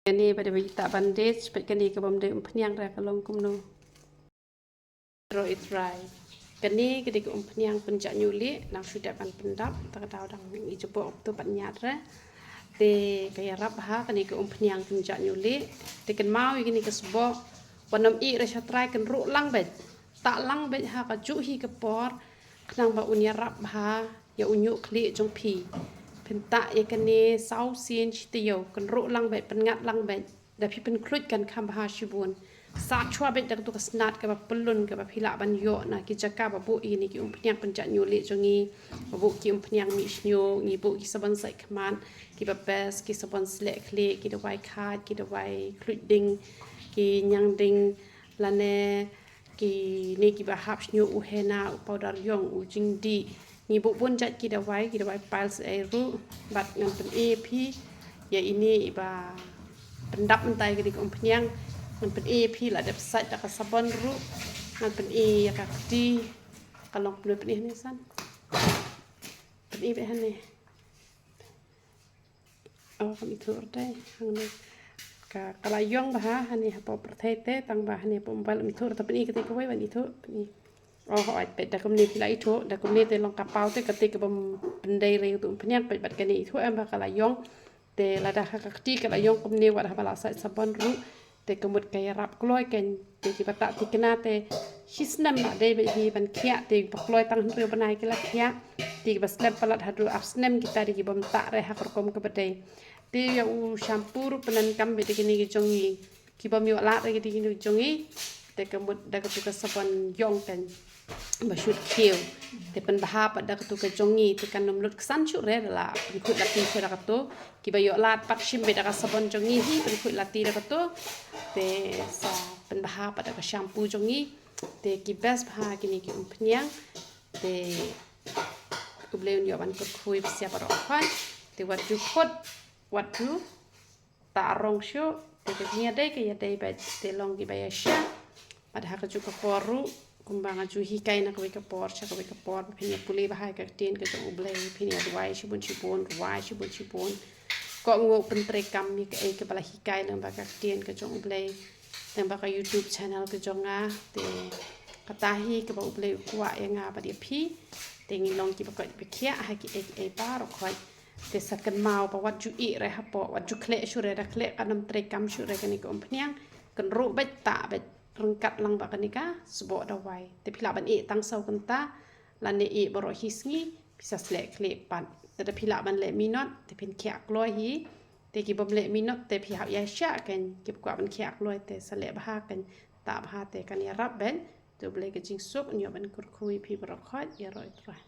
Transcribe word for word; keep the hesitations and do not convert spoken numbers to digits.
Kane ba dei ba ïa ta bandage, peit kane ka bym dei umphniang re ka long kumno. Ro i trai. Kane ka dei ka umphniang pynjah ñiuh lieh, nang shu dep ban pyndap, ta ka daw dang i jubok tu pat ñiat re. Te ka ïarap ha kane ka umphniang pynjah ñiuh lieh. Te kynmaw ïa kane ka sboh, wat nym ïeh re sha trai, kynruh lang beit. Tah lang beit ha ka juh hi ka por, khnang ba un ïarap bha ïa u ñiuh khlieh jong phi. Phin tah ïa kane saw sien shi taïew, kynruh lang beit, pynngat lang beit. Da phi pynkhluit kan kham bha shibun. Sah shuwa beit da katu ka snat kaba pyllun kaba phi lah ban ïoh na ki jaka ba buh ïa kine ki umphniang pynjah ñiuh lieh jong ngi. Ba buh ki umphniang mih shñiuh, ngi buh ki sabon sait khmat, kiba best, ki sabon sleh khlieh, ki dawai khait, ki dawai khluit ding, ki ñiang ding, lane kine kiba hap shñiuh, u henna, u powder ïong, u jingdih. Ngi buh bun jait ki dawai, ki dawai piles ei ruh, bad ngan pyni ïa phi ïa ine iba pyndap mynta ïa kane ka umphniang. Ngan pyni ïa phi la dep sait da ka sabon ruh. Ngan pyni ïa ka kti. Ka long pyni, pyni hangne san. Pyni beit hangne. Oh, kam ithuh re te, hangne. Ka, ka la ïong bha hangne hapoh pyrthei te, tang ba hangne hapoh mobile ym ithuh re te, pyni kata kawei ban ithuh, pyni. Oh, hooid, peit da kumne phi la ithuh, da kumne te long ka paw te, kata ka bym pyndei re tu umphniang, peit bad kane ithuh em ba ka la ïong. Te lada ha ka kti ka la ïong kumne wat haba la sait sabon ruh. Te ka mut ka ïarap kloi kein, te kiba tah thikna te shi snem la dei beit hi ban khiah, te ba kloi tang hynriew bnai ki la khiah, te kiba slem palat haduh ar snem kita dei ki bym tah re ha ka rukom kaba dei. Te ïa u shampoo ruh pyndonkam beit da kine ki jong ngi, ki bym ïoh lad re ki dei kine ki jong ngi, te ka mut da katu ka sabon ïong kein ba shu khiew. Te pynbha pat da katu ka jong ngi, te kan ym lut ksan shuh re da la pynkhuid lati shuh da katu. Kiba ïoh lad pat shim beit da ka sabon jong ngi hi, pynkhuid lati da katu. Te sa pynbha pat da ka shampoo jong ngi. Te ki best bha kine ki umphniang. Te U Blei un ïoh ban kyrkhu ïa phi baroh khoit. Te wat ju khot, wat ju tah rong shuh, te ka jingïadei ka ïadei beit, te long kiba ïasyah. Bad ha kajuh ka por ruh, kumba nga ju hikai na kawei ka por sha kawei ka por, ba phin ïa pule bha ïa ka ktien ka jong U Blei, phin ïa duwai shibun shibun, rwai shibun shibun. Kohnguh, pyntreikam ïa kaei kaba la hikai lyngba ka ktien ka jong U Blei, lyngba ka YouTube channel ka jong nga. Te kata hi kaba U Blei u kwah ïa nga bad ïa phi. Te ngin long kiba koit ba khiah ha kiei kiei baroh khoit. Te sa kynmaw ba wat ju ïeh re hapoh, wat ju khleh shuh re, da khleh kan ym treikam shuh re kane ka umphniang. Kynruh beit, tah beit, ryngkat lang bad kane ka sboh dawai. Te phi lah ban ïeh tang saw kynta, lane ïeh baroh hi sngi, phi sa sleh khlieh pat. Te da phi lah ban leh minot, te phin khiah kloi hi. Te ki bym leh minot, te phi hap ïasyah kein, kiba kwah ban khiah kloi, te sa leh bha kein, tah bha, te kan ïarap beit. Te U Blei ka jingsuk un ïoh ban kyrkhu ïa phi baroh khoit, ïaroh ïa U Trai.